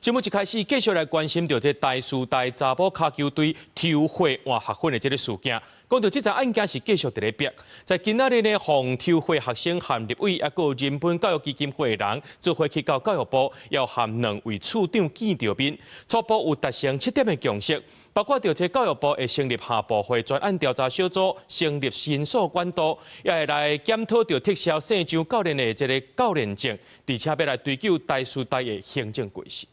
新聞一開始繼續來關心著這台師大查某跤球隊抽血換學分的這个事件。講著這樁案件是繼續佇咧逼，在今仔日呢，予抽血學生和立委，抑閣人本教育基金會的人做伙去到教育部，要和兩位處長見著面，初步有達成七點的共識，包括著這教育部會成立跨部會專案調查小組，成立申訴管道，也會來檢討著撤銷姓張教練的這个教練證，而且欲來追究台師大的行政過失。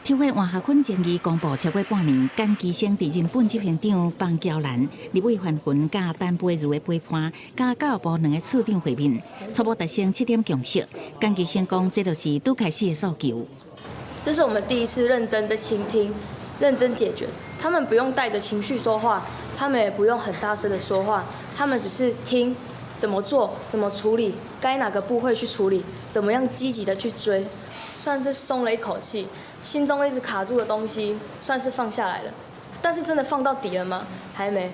抽血換學分爭議公布超過半年，簡其生佇人本執行長房嬌蘭、立委范雲佮陳培如的陪伴，佮教育部兩个處長會面，初步達成七點共識。簡其生講，這就是拄開始的訴求。這是我們第一次認真的傾聽，認真解決。他們不用帶着情緒說話，他們也不用很大聲的說話，他們只是聽怎麼做、怎麼處理，該哪個部會去處理，怎麼樣積極的去追，算是鬆了一口氣。心中一直卡住的東西，算是放下來了，但是真的放到底了嗎？還沒。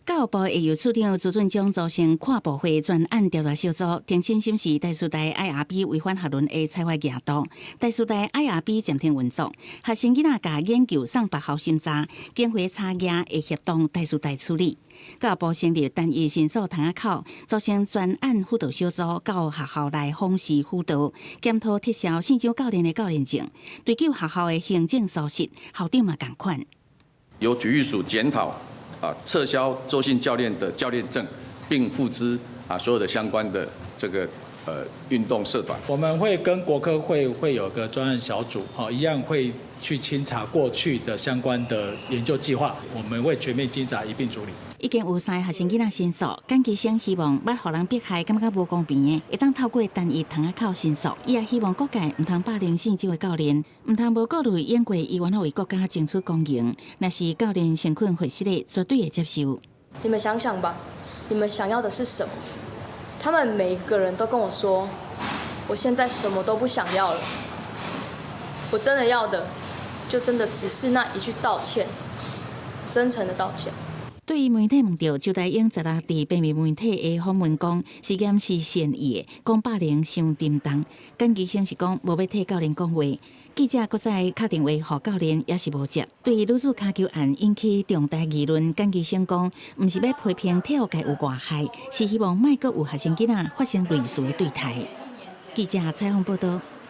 教育部會由處長朱俊江組成跨部會專案調查小組，重新審視台師大 IRB 違反學倫的裁罰額度。台師大 IRB 暫停運作，學生囡仔共研究送別校審查，經費差額會協同台師大處理。教育部成立單一申訴窗仔口，組成專案輔導小組，到學校來訪視輔導，檢討撤銷姓張教練的教練證，追究學校的行政疏失，校長嘛仝款。由體育署檢討啊，撤銷周姓教練的教練證，並付之啊所有的相關的這個運動社團。我們會跟國科會會有個專案小組，哈，一樣會去清查過去的相關的研究計劃，我們會全面稽查一併處理。已經有三个學生囡仔申訴，簡其生希望捌予人迫害，感覺無公平的，會當透過單一窗仔口申訴。伊也希望各界毋通霸凌姓周的教練，毋通無顧慮演過伊原來為國家爭取光榮。若是教練誠懇回失的，絕對會接受。你們想想吧，你們想要的是什麼？他們每一個人都跟我說，我現在什麼都不想要了。我真的要的，就真的只是那一句道歉，真誠的道歉。對於媒體問著周大英十六佇平面媒體的訪問講，事件是善意的，講霸凌傷沉重。簡其生是講無欲替教練講話。記者閣再敲電話予教練，也是無接。對於女子跤球案引起重大議論，簡其生講，毋是欲批評體育界有外害，是希望莫閣有學生囡仔發生類似的對待。記者採訪報道。